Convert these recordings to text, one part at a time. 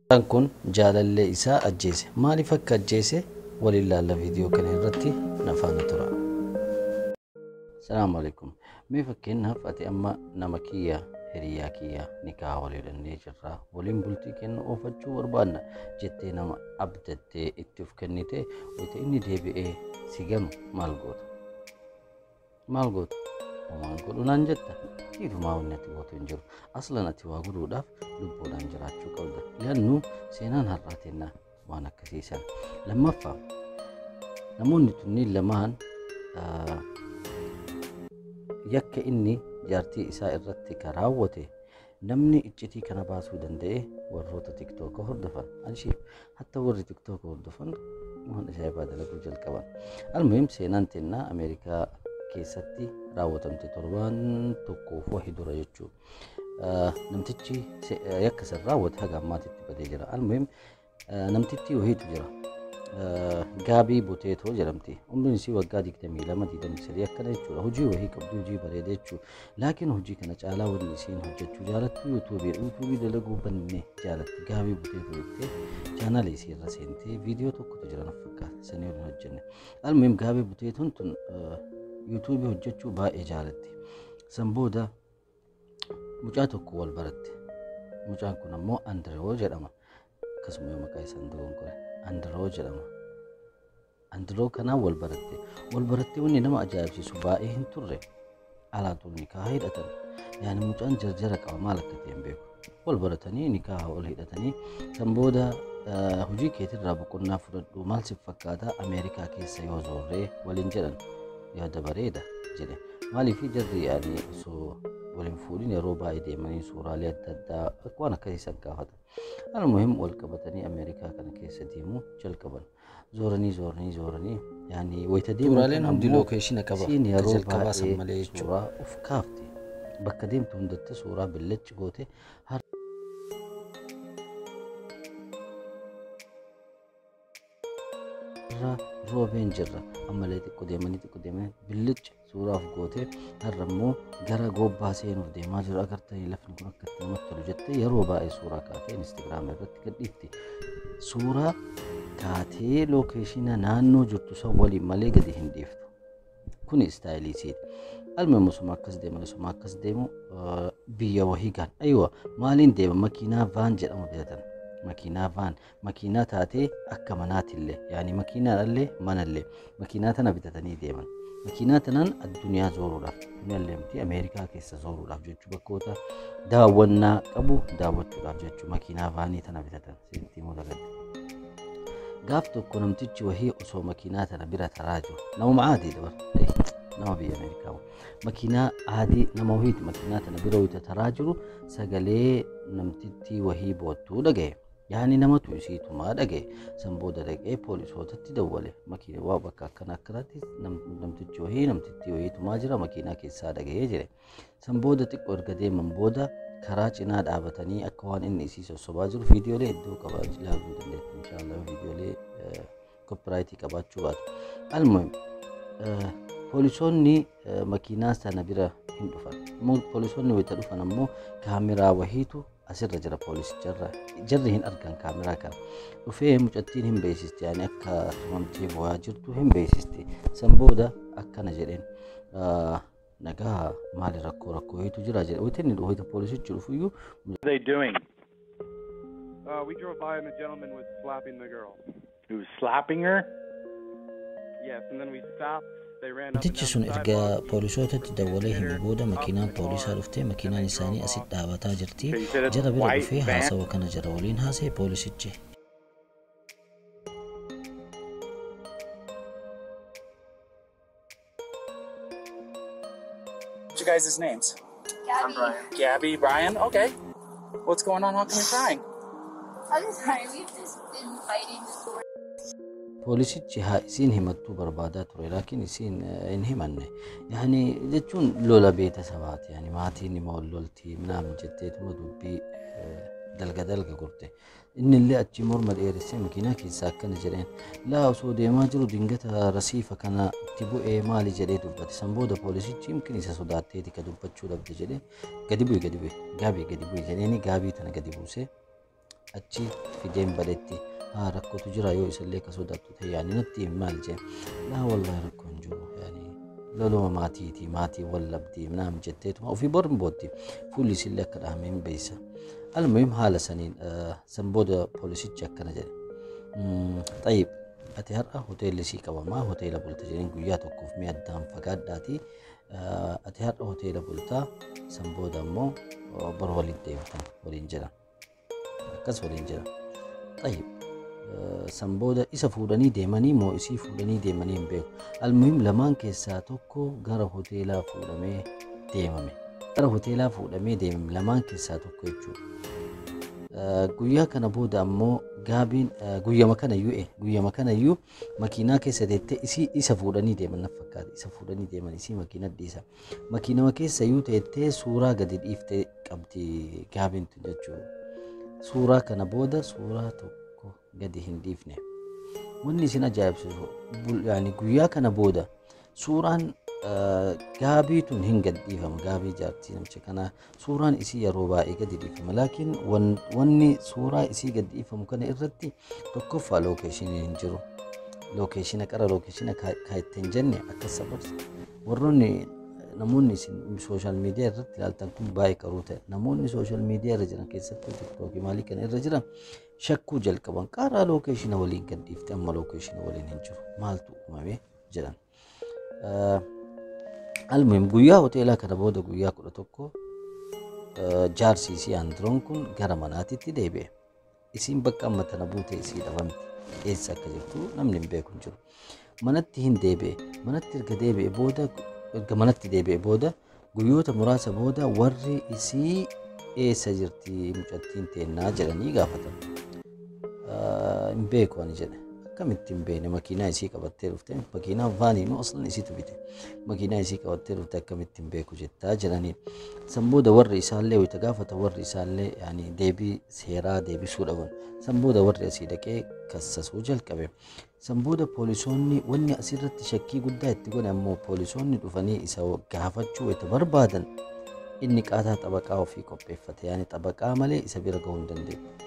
Kun jaalallee isaa ajjeese. Maaliif akka ajjeese waliin ilaalla viidiyoo kana irratti na faana tura. Salaamu alaikum. Mee fakkeenyaaf ati amma nama kiyya, hiriyaa kiyya, nikaa walii hidhannee jirra, waliin bultii kennu oofachuu barbaanna jettee nama abdattee itti of kennite, wayita inni deebi'ee si ganu maal goota? Maal goota? Homaan godhu naan jetta. Dhiifumaa wanni ati gootu hin jiru. Aslan ati waa godhuudhaaf lubbuudhaan jiraachuu qabda. Li'annu seenaan har'aa tennaa waan akkasii sana. Lammaffaa, namoonni tunniin lamaan yakka inni jaartii isaa irratti ka raawwate namni iccitii kana baasuu danda'e warroota TikToka hordofan. Anshiif hatta warri TikToka hordofan waan ajaa'ibaa dalaguu jalqaban. Almuhim, seenaan tennaa Ameerikaa keessatti raawwatamte torbaan tokkoof wahi dura jechuudha. Namtichi yakka san raawwate haga ammaatitti badee jira. Almuhim, namtitti wahiitu jira. Gaabii Buteetoo jedhamti. Umriin isii waggaa 22, 23 akkana jechuudha. Hojii wahii qabdi, hojii bareeda jechuudha. Laakiin hojii kana caalaa wanni isiin hojjechuu jaalattu YouTubeiidha. YouTubeii dalaguu banne jaalatti. Gaabii Buteetoo jettee chaanaalii isii irra seentee viidiyoo tokkotu jira na fakkaata. Sanii waliin hojjenne. Almuhim, Gaabii Buteetoon tun YouTubeii hojjechuu baay'ee jaalatti. San booda mucaa tokko wal baratte. Mucaan kun ammoo Andiroo jedhama. Akkasuma yoo maqaa isaan dogongore. Andiroo jedhama. Andiroo kanaan wal baratte. Wal barattee wanni nama ajaa'ibsiisu baay'ee hin turre. Alaatuun nikaa hidhatan. Yaani mucaan jarjara qaba, maal akka ta'e hin beeku. Wal baratanii nikaa wal hidhatanii san booda hojii keetirraa boqonnaa fudhadhu, maal si fakkaata Ameerikaa keessa yoo zoorree waliin jedhan. Yaada bareeda jedhe. Maaliif jarri yaani osoo waliin fuudhin yeroo baay'ee deemanii suuraalee adda addaa waan akkasii san gaafatan. Almuhim, wal qabatanii Ameerikaa kana keessa deemuu jalqaban. Zooranii zooranii zooranii yaani wayita deeman Suuraaleen kana hundi ammoo location qaba. isiin Ka yeroo jalqabaa san baay'ee malee jechuudha. suuraa of kaafti. Bakka deemtu hundatti suuraa billacci goote. Har'a roobeen jirra. Ammallee xiqqoo deemanii xiqqoo deemanii billichi suuraaf goote. Har'a immoo gara gobbaa seenuuf deemaa jiru agartanii, lafni kun akka itti namatti tolu jettee yeroo baay'ee suuraa kaatee Instagram irratti gadhiifti. Suuraa kaatee location naannoo jirtu san waliin malee gadi hin dhiiftu. Kuni styleii isiiti. Almuhim, osuma akkas deeman, osuma akkas deemu biyya wahii gaan. Aywa, maaliin deema? Makiinaa van jedhamu bitatan. Makiinaa van, makiinaa taatee akka manaatillee, yaani makiinaadhallee manallee, makiinaa tana bitatanii deeman. Makiinaa tanaan addunyaa zooruudhaaf, addunyaallee miti, Ameerikaa keessa zooruudhaaf jechuu, bakkoota daawwannaa qabu daawwachuudhaaf jechuu makiinaa vanii tana bitatan seentimoota gadde. Gaaf tokko namtichi wahii osoo makiinaa tana bira taraa jiru, namuma aadiidha bara, nama biyya Ameerikaa, makiinaa adii nama wahiiti, makiinaa tana bira wayita taraa jiru sagalee namtittii wahii boottuu dhagaye. Yaani namatu isii tumaa dhagaye. San booda dhaqee poolisootatti dawwale. Makiinaa waa bakka akkana akkanatti namtichi wahii namtittii wahii tumaa jira, makiinaa keessaa dhagayee jire. San booda xiqqoo erga deeman booda karaa cinaa dhaabatanii akka waan inni isii sossobaa jiru viidiyoolee hedduu qaba, ilaaluu dandeettu inshaallah, viidiyoolee copyrightii qabaachuu baate. Almuhim, poolisoonni makiinaa sana bira hin dhufan. Poolisoonni wayita dhufan ammoo kaameraa wahiitu asirra jira poolisicharra. Jarri hin argan kaameraa kana. Dhufee mucattiin hin beeksisti, yaani akka tumamtee boo'aa jirtu hin beeksisti. San booda akkana jedheen, "Nagaa, maali, rakkoo wayiitu jira?" jedhe. Wayita inni wayita poolisichi dhufuyyuu What are they doing? We drove by and the gentleman was slapping the girl. He was slapping her? Yes, and then we stopped. They ran up and Namtichi down sun the erga sidewalk. poolisootatti dawwalee hime booda makiinaan poolisaa dhuftee makiinaan isaanii asitti dhaabataa jirti. Okay, you said it's Jara bira white dhufee van? haasawa kana jara waliin haasa'e poolisichi. What's your guys' names? Gabby. Gabby, Brian. Okay. What's going on? How come you're crying? I'm sorry, we've just been fighting this war. Poolisichi haa isiin himattuu barbaadaa ture, laakiin isiin hin himanne. Yaani jechuun lola beeta sabaati. Yaani maatiin nima wal loltii minaamin jetteetuma dubbii dalga dalga gurte. Inni illee achi morma dheeressee makiinaa keessaa akkana jedheen. Laa, osoo deemaa jiru dingata rasiifa kana itti bu'ee maali jedhee dubbate. San booda poolisichi yimkin isa sodaatteeti ka dubbachuu dhabde jedhee, "Gadi bu'i, gadi bu'i, Gaabii, gadi bu'i," jedheeni gaabii tana gadi buusee achi fideen badetti haa rakkootu jira yoo isallee ka sodaattu ta'e yaani natti himi maal jee laa wallaahi rakkoo hin jiru yaani loluma maatiiti maatii wal labdii naam jetteetuma ofii bor hin bootti fuulli isillee akka dhahame hin beeysa. Almuhim haala saniin san booda poolisichi akkana jedhe. Xayyib ati har'a hoteelli sii qabamaa hoteela bulta jedheen guyyaa tokkoof mi'a addaan fagaadhaatii ati har'a hoteela bultaa san booda ammoo bor waliin deemtan waliin jedhan. Akkas waliin jedhan. Xayyib san booda isa fuudhanii deemanii moo isii fuudhanii deemanii hin beeku. Almuhim lamaan keessaa tokko gara hoteelaa fuudhamee deemame. Gara hoteelaa fuudhamee deemame lamaan keessaa tokko jechuudha. Guyyaa kana booda ammoo Gaabiin guyyama kana iyyuu guyyama kana iyyuu makiinaa keessa teettee isii isa fuudhanii deeman na fakkaata isa fuudhanii deeman isii makiina dhiisa. Makiinama keessa iyyuu teettee suuraa gadi dhiiftee qabdi Gaabiin tun jechuudha. Suuraa kana booda suuraa tokko gadi hin dhiifne. Wanni isin ajaa'ibsiisu yaani guyyaa kana booda suuraan Gaabii tun hin gad dhiifama gaabii jaartii namicha kanaa suuraan isii yeroo baay'ee gadi dhiifama laakiin wanni suuraa isii gad dhiifamu kana irratti tokkoffaa lookeeshiniin hin jiru lookeeshina qara lookeeshina kaa'itti hin jenne akkas sabarsa warroonni namoonni isin sooshaal miidiyaa irratti ilaaltan kun baay'ee qaruu ta'e namoonni sooshaal miidiyaa irra jiran keessattuu tiktookii maalii kana irra jiran shakkuu jalqaban qaraa lookeeshina waliin gad dhiifte amma lookeeshina waliin hin jiru maaltu uumame jedhan. Almuhim guyyaa hoteelaa kana booda guyyaa 11 jaarsi isii Andiroon kun gara manaatitti deebi'e. Isiin bakka amma tana buute isii dhabamte. Eessa akka jirtu namni hin beeku hin jiru. Manatti hin deebi'e. Manatti erga deebi'e booda erga manatti deebi'e booda guyyoota muraasa booda warri isii eessa jirti mucattiin teennaa jedhanii gaafatan. Hin beeku ani jedhe. Akkamitti hin beekne makiinaa isii qabattee dhufte makiinaa vaaniinuu aslan isiitu bite makiinaa isii qabattee dhufte akkamitti hin beeku jettaa jedhanii. San booda warri isaallee wayita gaafata warri isaallee yaani deebii seeraa deebisuu dhaban. San booda warri asii dhaqee kassasuu jalqabe. San booda poolisoonni wanni asirratti shakkii guddaa itti godhe ammoo poolisoonni dhufanii isa gaafachuu wayita barbaadan inni qaataa xabaqaa ofii qopheeffate yaani xabaqaa malee isa bira gahuu hin dandeenye.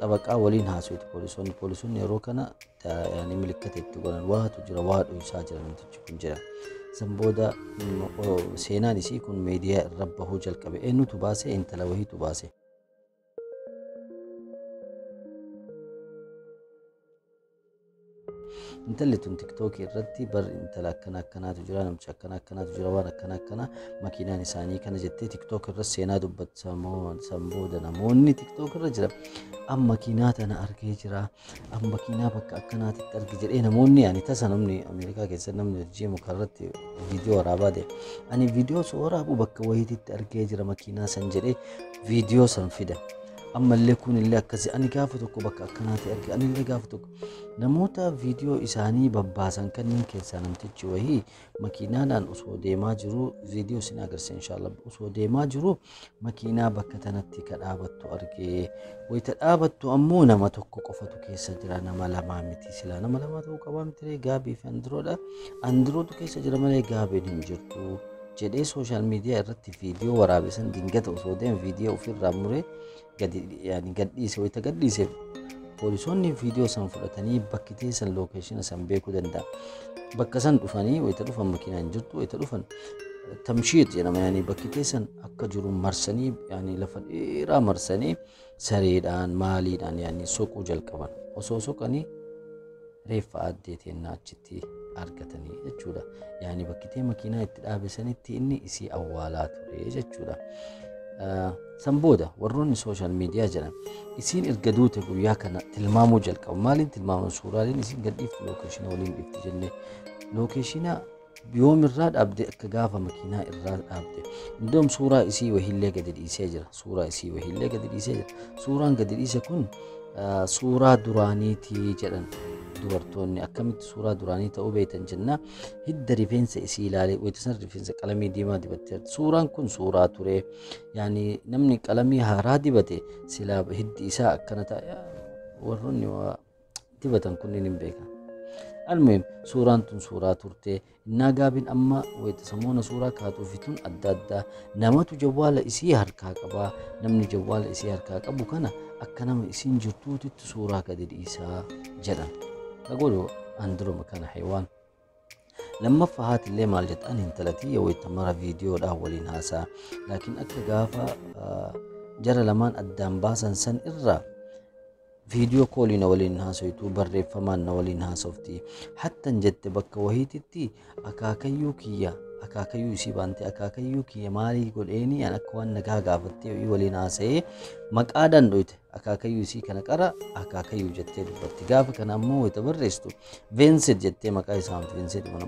Xabaqaa waliin haasawiti poolisoonni. Poolisoonni yeroo kana yaani milikkata itti godhan waatu jira waa dhoysaa jira namtichi kun jedha. San booda seenaan isii kun miidiyaa irra bahuu jalqabe. Eenyutu baase? Intala wahiitu baase. Intalli tun tiktookii irratti bar intala akkana akkanaatu jira namicha akkana akkanaatu jira waan akkana akkana makiinaan isaanii kana jettee tiktook irra seenaa dubbatta san booda namoonni tiktook irra jira an makiinaa tana argee jira an makiinaa bakka akkanaatitti arge jedhee namoonni ani tasa namni Ameerikaa keessa namni hojii muka irratti viidiyoo waraabaa deema ani viidiyoo osoo waraabu bakka wayiititti argee jira makiinaa san jedhee viidiyoo san fida. Ammallee kunillee akkasi ani gaafa tokko bakka akkanaatti arge anillee gaafa tokko namoota viidiyoo isaanii babbaasan kanneen keessaa namtichi wahii makiinaadhaan osoo deemaa jiru viidiyoo isin agarsiisa inshaallah osoo deemaa jiru makiinaa bakka tanatti ka dhaabattu argee wayita dhaabattu ammoo nama tokko qofatu keessa jira nama lamaa miti silaa nama lamaa ta'uu qabaa miti gaabii fi andiroodha andirootu keessa jira malee gaabiin hin jirtu. Jedhee sooshaal miidiyaa irratti viidiyoo waraabe san dingata osoo deemu viidiyoo ofirraa muree gadi yaani gadhiise wayita gadhiise poolisoonni viidiyoo san fudhatanii bakki teessan lookeeshina san beekuu danda'a. Bakka san dhufanii wayita dhufan makiinaan jirtu wayita dhufan tamshiit jedhama yaani bakki teessan akka jiru marsanii yaani lafa dheeraa marsanii sareedhaan maaliidhaan yaani soquu jalqaban osoo soqanii reeffa aaddee teennaa achitti argatanii jechuudha. Yaani bakki tee makiinaa itti dhaabe sanitti inni isii awwaalaa ture jechuudha. San booda warroonni sooshaal miidiyaa jedhan isiin erga duute guyyaa kana tilmaamuu jalqabu. Maaliin tilmaaman? Suuraaleen isiin gad dhiiftu lookeeshina waliin dhiifti jennee lookeeshina yoomirraa dhaabde akka gaafa makiinaa irraa dhaabde. Indoom suuraa isii wahiillee gadi dhiisee jira. Suuraa isii wahiillee gadi dhiisee jira. Suuraan gadi dhiise kun suuraa duraaniiti jedhan. Dubartoonni akkamitti suuraa duraanii ta'uu beektan jennaa hidda rifeensa isii ilaalee wayita san rifeensa qalamii diimaa dibattee jirti. Suuraan kun suuraa ture. Yaani namni qalamii haaraa dibate silaa hiddi isaa akkana ta'a. Warroonni waa dibatan kunniin hin beekan. Almuhim, suuraan tun suuraa turte. Innaa Gaabiin amma wayita samoona suuraa kaatuufi tun adda addaa namatu jawwaala isii harkaa qabaa. Namni jawwaala isii harkaa qabu kana akka nama isiin jirtuutitti suuraa gadi dhiisaa jedhan. Ka godhu anduruma kana haywaan. Lammaffaa, haatillee maal jettan? Intalatii wayita mara viidiyoodhaan waliin haasa'a. Laakiin akka gaafa jara lamaan addaan baasan san irraa video call na waliin haasoytu, barreeffamaan na waliin haasofti. Hattan jette, bakka wahiititti akaakayyuu kiyya, akaakayyuu isii baante, akaakayyuu kiyya maalii godheeni an akka waan nagaa gaafattee waliin haasa'ee maqaadhaan dhoyte. Akaakayyuu isii kana qara akaakayyuu jettee dubbatti. Gaafa kana ammoo wayita barreessitu Vincent jettee maqaa isaa waamte. Vincent mana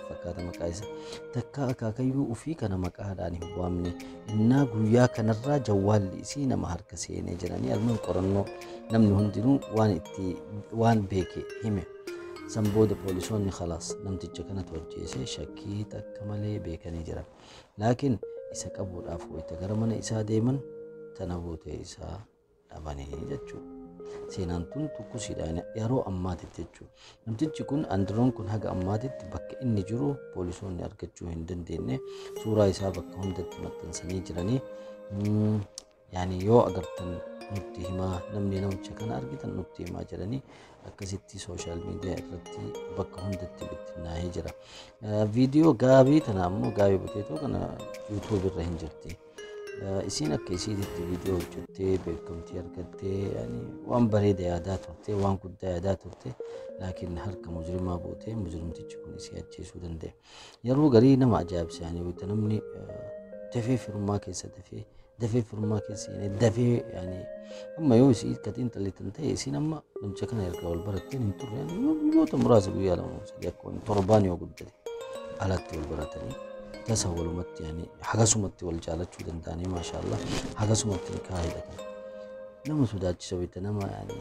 fakkaata maqaa isaa. Takka akaakayyuu ufii kana maqaadhaan hin waamne. Innaa guyyaa kanarraa jawwaalli isii nama harka seenee jedhanii almuun qorannoo namni hundinuu waan itti waan beeke hime. San booda poolisoonni khalaas namticha kanatu ajjeese shakkii takka malee beekanii jiran. Laakiin isa qabuudhaaf wayita gara mana isaa deeman tana buutee isaa dhabanii jechuudha. Seenaan tun tukkusiidhaan yeroo ammaatitti jechuudha. Namtichi kun, Andiroon kun, haga ammaatitti bakka inni jiru poolisoonni argachuu hin dandeenye. Suuraa isaa bakka hundatti maxxansanii jiranii. Yaani yoo agartan nutti himaa, namni namicha kana argitan nutti himaa jedhanii akkasitti social media irratti bakka hundatti bittinnaa'ee jira. Viidiyoo Gaabii tana ammoo, Gaabii Buteetoo kana, YouTube irra hin jirti. Isiin akka isiititti viidiyoo hojjettee beekamtii argattee waan bareeda yaadaa turte, waan guddaa yaadaa turte. Laakiin harka mujrimaa buutee mujrimtichi kun isii ajjeesuu danda'e. Yeroo garii nama ajaa'ibsa, yaani namni dafee firummaa keessa dafee dafee firummaa keessa seenee dafee, yaani amma yoo isii katiin xallitan ta'e, isiin amma namicha kana erga wal baratteen hin turre, guyyoota muraasa, guyyaa 2, 3, akka torbaan yoo guddate alatti wal baratanii tasa walumatti, yaani hagasumatti wal jaalachuu danda'anii, maashaallah, hagasumatti nikaa hidhatan. Nama sodaachisa beekta, nama yaani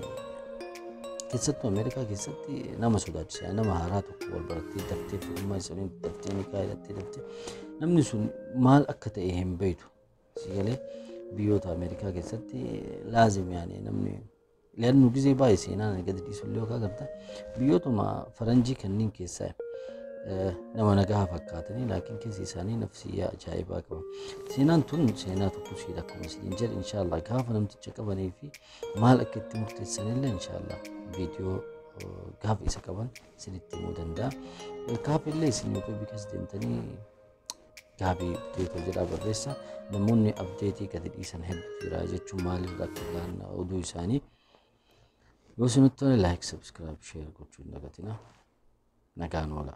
keessattuu Ameerikaa keessatti nama sodaachisa. Yaani nama haaraa tokko wal barattee daftee firummaa isaanii daftee nikaa hidhattee daftee namni sun maal akka ta'e hin beektu. Si galee? Biyyoota Ameerikaa keessatti laazim, yaani namni leannu gizee baay'ee seenaan gadi dhiisullee yookaan agarta biyyootuma faranjii kanneen keessaa nama nagaa fakkaatanii laakiin keessi isaanii nafsiyyaa ajaa'ibaa qaban. Seenaan tun seenaa tokko siidha akkuma isiniin jedhe. Inshaallah gaafa namticha qabanii fi maal akka itti murteessanillee inshaallah viidiyoo gaafa isa qaban isinitti himuu danda'a. Gaafa illee isin YouTube keessa deemtanii Gaabii Buteetoo jedhaa barreessa. Namoonni update gadi dhiisan hedduutu jira jechuun maalirra akka gahan oduu isaanii. Yoo isinitti tole like, subscribe, share gochuu hin dagatinaa. Nagaan oola.